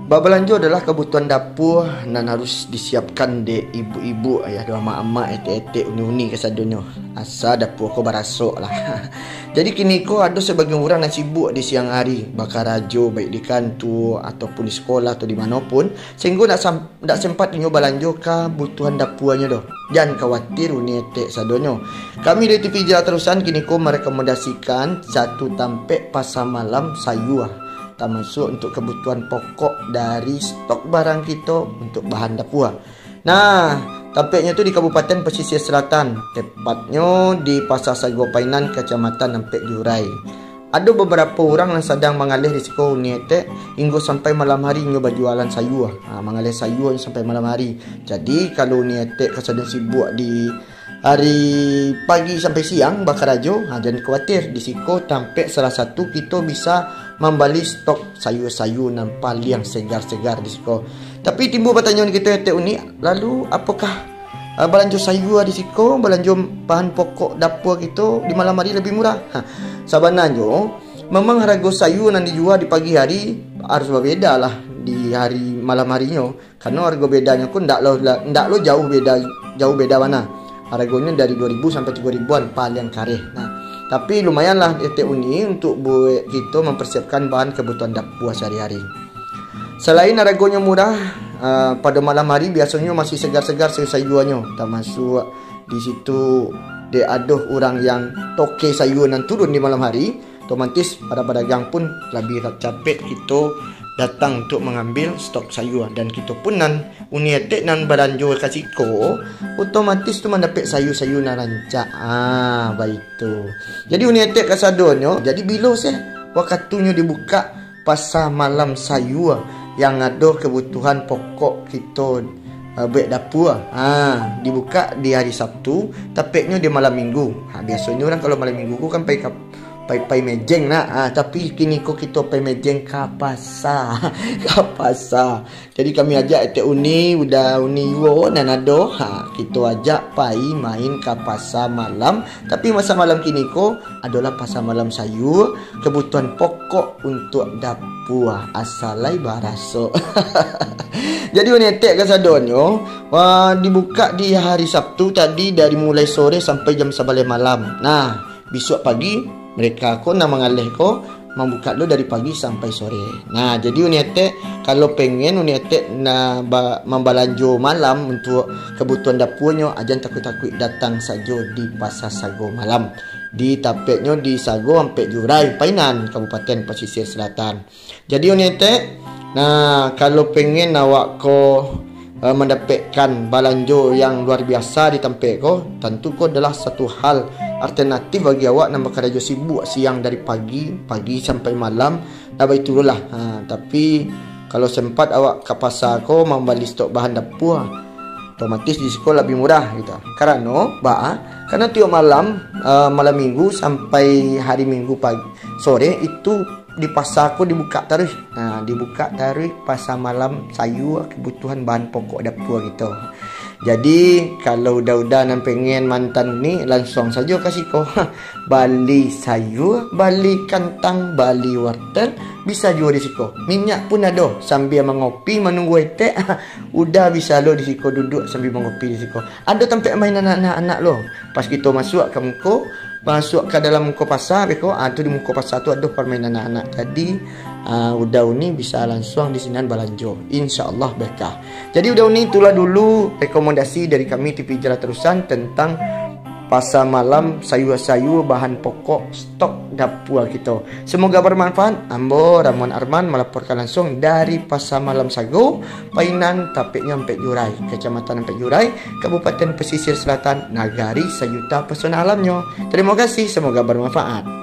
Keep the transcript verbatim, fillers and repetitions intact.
Babalanjo adalah kabutuhan dapua nan harus disiapkan dek ibu-ibu, ayah, amak-amak, etek-etek, uni-uni kasadonyo. Asa dapua ko barasok lah. Jadi kini ko ado sabagian urang nan sibuk di siang hari, bakarajo baik di kantua ataupun di sikolah atau di mano pun, sahinggo ndak sam-, ndak sempat inyo balanjo kabutuhan dapuanyo doh. Jan kawatir uni etek sadonyo. Kami dari T V Hijrah Tarusan kini ko merekomendasikan satu tampek pasa malam sayua, tamasuak untuk kabutuhan pokok dari stok barang kito untuk bahan dapua. Nah, tampeknyo tu di Kabupaten Pasisia Selatan, tepatnyo di Pasa Sago Painan, Kacamatan Ampek Jurai. Ado babarapo urang nan sadang mangaleh di siko uni etek, hinggo sampai malam hari inyo bajualan sayua. Ha, mangaleh sayua sampai malam hari. Jadi, kalau uni etek kasadonyo sibuk di hari pagi sampai siang bakarajo, ha, jan kuatir. Di siko tampek salah satu kito bisa mambali stok sayua-sayua nan paliang segar-segar di siko. Tapi timbul patanyaan kito, etek uni, lalu apokah, ah, balanjo sayua di siko, balanjo bahan pokok dapua kito di malam hari labiah murah? Ha, sabananyo, memang harago sayua nan dijua di pagi hari harus babeda lah di hari malam harinyo. Karano harago bedanyo ko ndak lo, ndak lo jauh beda, jauh beda bana. Haragonyo dari dua ribu sampai tigo ribuan paliang kareh. Nah, tapi lumayanlah etek uni untuk buek kito mempersiapkan bahan kabutuhan dapua sehari-hari. Salain haragonyo murah, ah, pado malam hari biasonyo masih segar-segar sayua-sayuanyo, tamasuak di situ dek adoh urang yang toke sayua nan turun di malam hari, otomatis para padagang pun labiah capek kito datang untuk mangambil stok sayua, dan kito pun nan uni etek nan balanjo ka siko, otomatis tu mandapek sayua-sayua nan rancak. Ah, baitu. Jadi uni etek kasadonyo, jadi bilo seh wakatunyo dibukak pasa malam sayua yang ado kabutuhan pokok kito, eh, buek dapua. Ha, dibukak di hari Sabtu, tapeknyo di malam Minggu. Ha, biasonyo urang kalau malam Minggu ko kan pai ka, pai, pai mejeng nak. Ha, tapi kini ko kito pai mejeng ka pasa. Ka pasa. Jadi kami ajak etek uni, uda uni juo nan ado. Ha, kito ajak pai main ka pasa malam. Tapi pasa malam kini ko adolah pasa malam sayua, kabutuhan pokok untuak dapua, asa lai barasok. Jadi uni etek kasadonyo, wah, dibukak di hari Sabtu tadi dari mulai sore sampai jam sabaleh malam. Nah, bisuak pagi, mereka ko nan mangaleh ko mambukak lo dari pagi sampai sore. Nah, jadi uni etek, kalau pengen uni etek na ba-, mambalanjo malam untuak kabutuhan dapuanyo, ajan takuik-takuik datang sajo di Pasa Sago Malam. Di tapeknyo di Sago Ampek Jurai, Painan, Kabupaten Pasisia Selatan. Jadi uni etek, nah, kalau pengen awak ko, eh, mandapekkan balanjo yang luar biasa di tampek ko, tantu ko adalah satu hal alternatif bagi awak nan bakarajo sibuk siang dari pagi, pagi sampai malam, lah baitulah. Ha, tapi kalau sempat awak ka pasa ko mambali stok bahan dapua, otomatis di siko labiah murah gitu. Karano, ba, karano tiok malam, eh, malam Minggu sampai hari Minggu pagi, sore itu di pasa ko dibukak taruih. Nah, dibukak taruih pasa malam sayua kabutuhan bahan pokok dapua kito. Jadi, kalau uda-uda nan pengen mantan uni, lansuang sajo ka siko. Bali sayua, bali kantang, bali wortel, bisa juo di siko. Minyak pun ado, sambia mangopi, manunggu etek, uda bisa lo di siko duduak sambia mangopi di siko. Ado tampek main anak-anak lo. Pas kito masuak ka muko, masuak ka dalam muko pasa beko, ah, tu di muko pasa tu ado parmainan anak-anak. Jadi, ah, uda uni bisa lansuang di sinan balanjo. Insya Allah berkah. Jadi uda uni, itulah dulu rekomendasi dari kami T V Hijrah Tarusan tentang pasa malam sayua-sayua bahan pokok stok dapua kito. Semoga bermanfaat. Ambo Ramon Arman melaporkan langsung dari Pasa Malam Sago, Painan, tapeknyo Ampek Jurai, Kecamatan Ampek Jurai, Kabupaten Pesisir Selatan, Nagari Sajuta Pesona Alamnyo. Terima kasih, semoga bermanfaat.